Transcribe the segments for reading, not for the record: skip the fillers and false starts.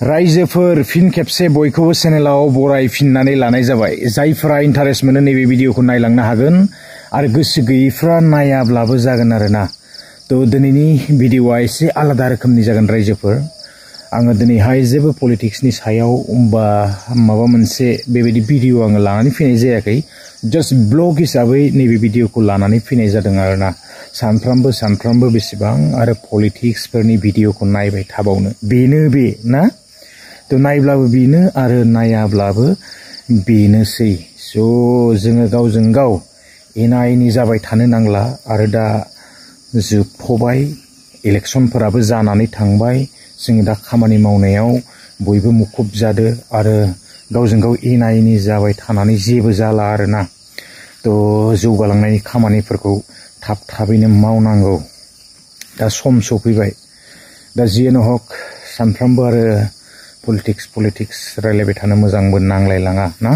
रायजोफोर फिन खेबसे बयखौबो चेनेलाव बरायफिननानै लानाय जाबाय। जायफोरा इन्टारेस्ट मोनो नैबे भिडिअखौ नायलांनो हागोन आरो गोसो गैयैफ्रा नायाब्लाबो जागोन आरोना। थ' दिनैनि भिडिअआ एसे आलादा रोखोमनि जागोन रायजोफोर। आङो दिनैहाय जेबो पलिटिक्सनि सायाव बा माबा मोनसे बेबायदि भिडिअ आङो लानानै फैनाय जायाखै। जास्ट ब्लग हिसाबै नैबे भिडिअखौ लानानै फैनाय जादों आरोना। सानफ्रामबो बेसेबां आरो पलिटिक्सफोरनि भिडिअखौ नायबाय थाबावनो, बेनो बे ना। थ' नायब्लाबो बेनो आरो नायाब्लाबो बेनोसै। स' जोङो गावजों गाव एना एनि जाबाय थानो नांला आरो दा जोबथ'बाय, इलेक्सनफोराबो जानानै थांबाय। जोङो दा खामानि मावनायाव बयबो मुखुब जादो आरो गावजों गाव एना एनि जाबाय थानानै जेबो जाला आरोना। थ' जौगालांनायनि खामानिफोरखौ थाबैनो मावनांगौ। दा सम सफैबाय। दा जियानो हक सानफ्रामबो आरो पलिटिक्स रायलायबाय थानो मोजांबो नांलायलाङा ना।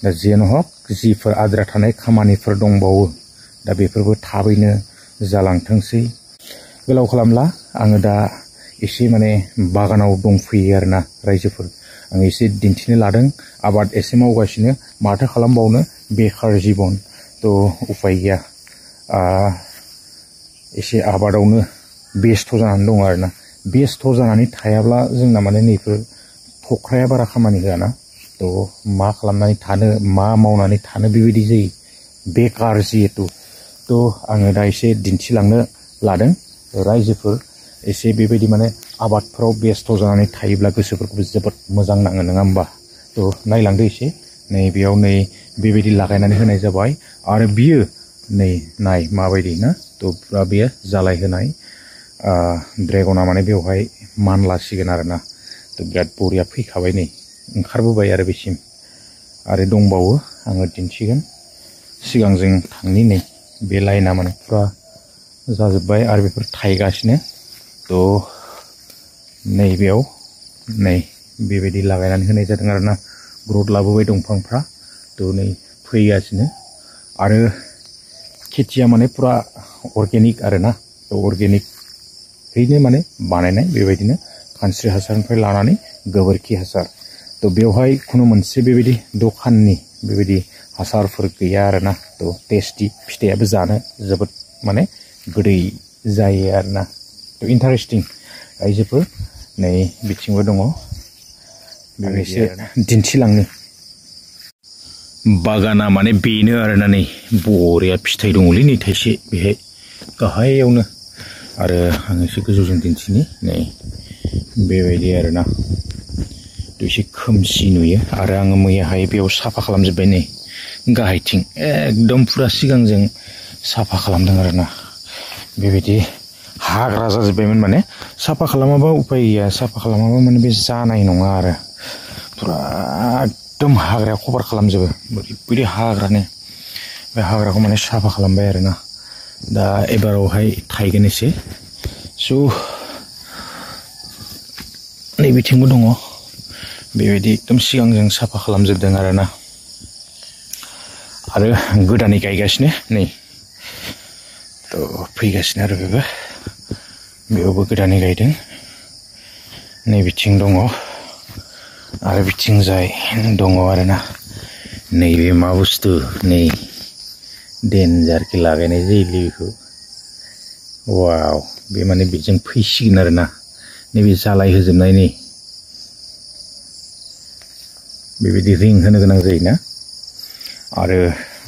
दा जियानो हक जिफोर आद्रा थानाय खामानिफोर दंबावो दा बेफोरबो थाबैनो जालांथोंसै। गोलाव खालामला, आङो दा एसे माने बागानाव दंफैयो आरोना रायजोफोर। आं एसे दिन्थिनो लादों, आबाद एसे मावगासिनो, माथो खालामबावनो, बेखार जिबन। थ' उफाय गैया, एसे आबादावनो बेस्थ' जानानै दं आरोना। बेस्थ' जानानै थायाब्ला जोंना माने नैफोर थख्राया बारा खामानि होआना। थ' मा खालामनानै थानो, मा मावनानै थानो बेबायदि जायो, बेकार जिहेतु। थ' आङो दा एसे दिन्थिलांनो लादों रायजोफोर। एसे बेबायदि माने आबादफोराव बेस्थ' जानानै थायोब्ला गोसोफोरखौबो जोबोद मोजां नाङो, नङा होमबा। थ' नायलांदो एसे। नै बेयाव नै बेबायदि लागायनानै होनाय जाबाय आरो बियो नै नाय माबायदि ना। थ' फुरा बेयो जालायहोनाय ड्रेगना माने बेवहाय मानलासिगोन आरोना। थ' बिराद बरिया फैखाबाय, नै ओंखारबोबाय आरो बेसिम। आरो दंबावो, आङो दिन्थिगोन। सिगां जों थांनि, नै बे लाइना माने फुरा जाजोब्बाय आरो बेफोर थायगासिनो। थ' नैबेयाव नै बेबायदि लागायनानै होनाय जादों आरोना। ग्रथ लाबोबाय दंफांफ्रा। थ' नै फैगासिनो आरो खेथिया माने फुरा अर्गेनिक आरोना। अर्गेनिकयैनो माने बानायनाय, बेबायदिनो खानस्रि हासारनिफ्राय लानानै गोबोरखि हासार। थ' बेवहाय खुनु मोनसे बेबायदि दखाननि बेबायदि हासारफोर गैया आरोना। थ' टेस्टि, फिथाइयाबो जानो जोबोद माने गोदै जायो आरोना। थ' इन्टारेस्टिं रायजोफोर। नै बिथिंबो दङ, एसे दिन्थिलांनो। बागाना माने बेनो आरोना। नै बरिया फिथाइ दङलै, नै थाइसे बेहाय गाहायावनो। आरो आं एसे गोजौजों दिन्थिनि, नै बेबायदि आरोना। एसे खोमसि नुयो आरो आङो मैयाहाय बेयाव साफा खालामजोब्बाय, नै गाहायथिं एकदम फुरा सिगांजों साफा खालामदों आरोना। बेबायदि हाग्रा जाजोब्बायमोन, माने साफा खालामाबा उफाय गैया, साफा खालामाबा माने बे जानाय नङा आरो। फुरा एकदम हाग्राया कभार खालामजोबो, ओरैबायदि हाग्रानो। बे हाग्राखौ माने साफा खालामबाय आरोना। दा एबारावहाय थायगोन एसे। स' नै बिथिंबो दङ, बेबायदि एकदम सिगांजों साफा खालामजोबदों आरोना। आरो गोदानै गायगासिनो, नै थ' फैगासिनो आरो बेयावबो गोदानै गायदों। नै बिथिं दङ आरो बिथिंजाय दङ आरोना। नैबे मा बुस्थु, नै देन्जारखि लागायनाय जायोलै बेखौ। वाव, बे माने बेजों फैसिगोन आरोना। नैबे जालाय होजोबनाय, नै बेबायदि रिं होनो गोनां जायोना। आरो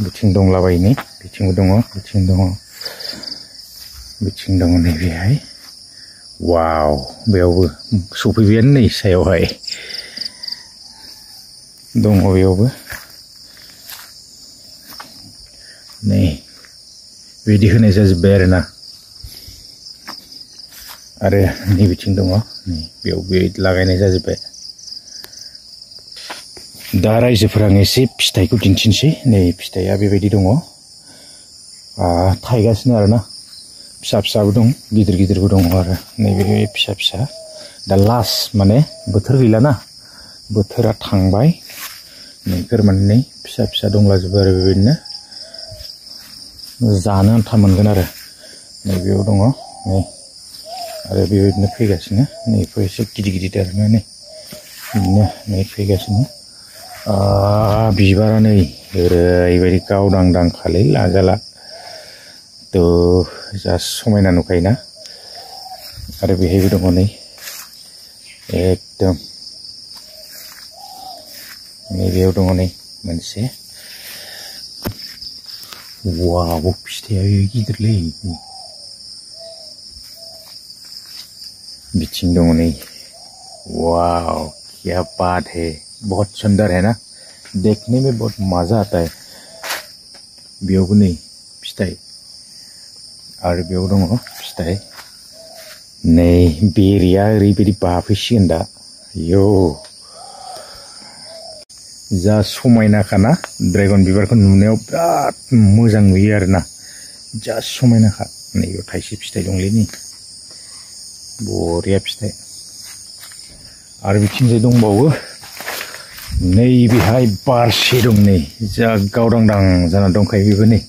बिथिं दंलाबायो, नै बिथिंबो दङ, बिथिं दङ, बिथिं दङ नैबेहाय। वाव, बेयावबो सफैबायानो नै सायावहाय दङ, बेयावबो नै बिदि होनाय जाजोब्बाय आरोना। आरो नै बिथिं दङ, नै बेयावबो लागायनाय जाजोब्बाय। दा रायजोफोरा आं एसे फिथाइखौ दिन्थिनोसै। नै फिथाइया बेबायदि दङ, थायगासिनो आरोना। फिसा फिसाबो दं, गिदिर गिदिरबो दङ आरो। नैबे फिसा फिसा दा लास्ट माने बोथोर गैलाना, बोथोरा थांबाय। नैफोर माने फिसा फिसा दंलाजोबो आरो बेबायदिनो जानो आन्था मोनगोन आरो। नैबेयाव दङ, नै आरो बेबायदिनो फैगासिनो। नैफोर एसे गिदिर गिदिर आरोना। नै नै फैगासिनो बिबारा नै ओरैबायदि गावदांदांखालै लाजाला थ' जा समायना नुखायोना आरो बेहायबो दङ नै एकदम नैबेयाव दङ नै मोनसे वाव फिथाइया गिदिरलै बिथिं दङ नै वाव क्या बात है बहुत सुंदर है ना देखने में बहुत मजा आता है बेयावबो नै फिथाइ आरो बेयाव दङ फिथाइ नै बेरेया ओरैबायदि बाफैसिगोन दा यो जा समायनाखाना ड्रेगन बिबारखौ नुनायाव बिराद मोजां नुयो आरोना जा समायनाखा नैबेयाव थाइसे फिथाइ दंलै नै बरिया फिथाइ आरो बिथिंजाय दंबावो नैबेहाय बारसे दं नै जा गावदांदां जाना दंखायो बेबो नै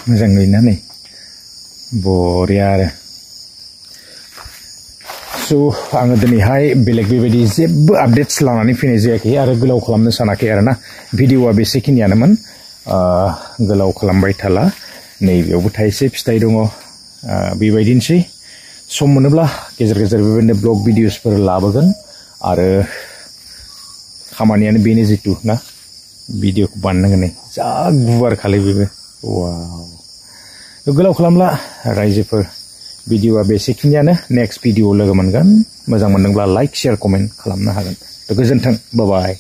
मोजां नुयोना नै बरिया आरो स' आङो दिनैहाय बेलेग बेबायदि जेबो आपडेट्स लानानै फैनाय जायाखै आरो गोलाव खालामनो सानाखै आरोना भिडिअआ बेसेखिनियानोमोन गोलाव खालामबाय थाला नैबेयावबो थाइसे फिथाइ दङ बेबायदिनोसै सम मोनोब्ला गेजेर गेजेर बेबायदिनो ब्लग भिडिअसफोर लाबोगोन आरो खामानियानो बेनो जितु ना भिडिअखौ बानायनांगोन नै जा गुवार खालाय बेबो वाव गोलाव खालामला रायजोफोर भिडिअआ बेसेखिनियानो नेक्स्ट भिडिअ लोगो मोनगोन मोजां मोनदोंब्ला लाइक शेयार कमेन्ट खालामनो हागोन थ' गोजोन्थों बाय बाय